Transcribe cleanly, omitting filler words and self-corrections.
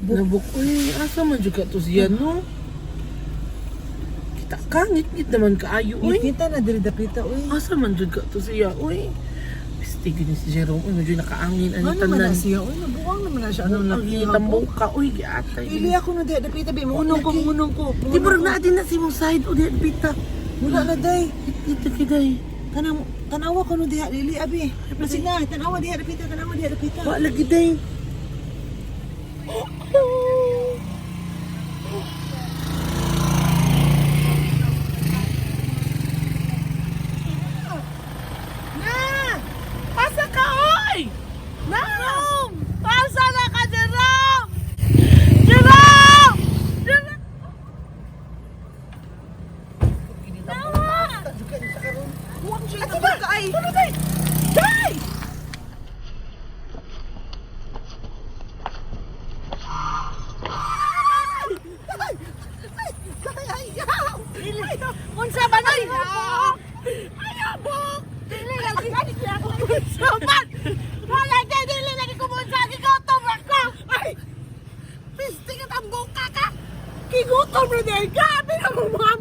Nabuk, uy, asa man jud ka to siya, no? Kita ka, ngit-ngit naman kaayo, uy. Kita na diri dapita uy. Asa man jud ka to siya, uy. Pistig ni si Jerome, uy, medyo nakaangin ang Ano man tanan. na siya uy, nabuang naman na siya ano Ang lakihan tambo ko. ka, uy, giatay. Ili ako na diha dapita bi, munong ko, munong ko. Di ba na din na si mong side, o di pita. Wala na day. Ito kiday. Tanang tanawa ko no diha dili abi. Basig na tanawa diha dapita, tanawa diha dapita. Wa lagi day. Na! Pasa ka, oy! Na! Pasa na ka, Jerome! Jerome! Jerome! Ato ba ay? Day! Unsa ba na? Ayabok! Dili lagi Unsa man? Wala kay dili lagi kumunsa gigutom ra ko. Ay! Pisti ka tambok ka ka. Gigutom ra day. Grabe na mo mga.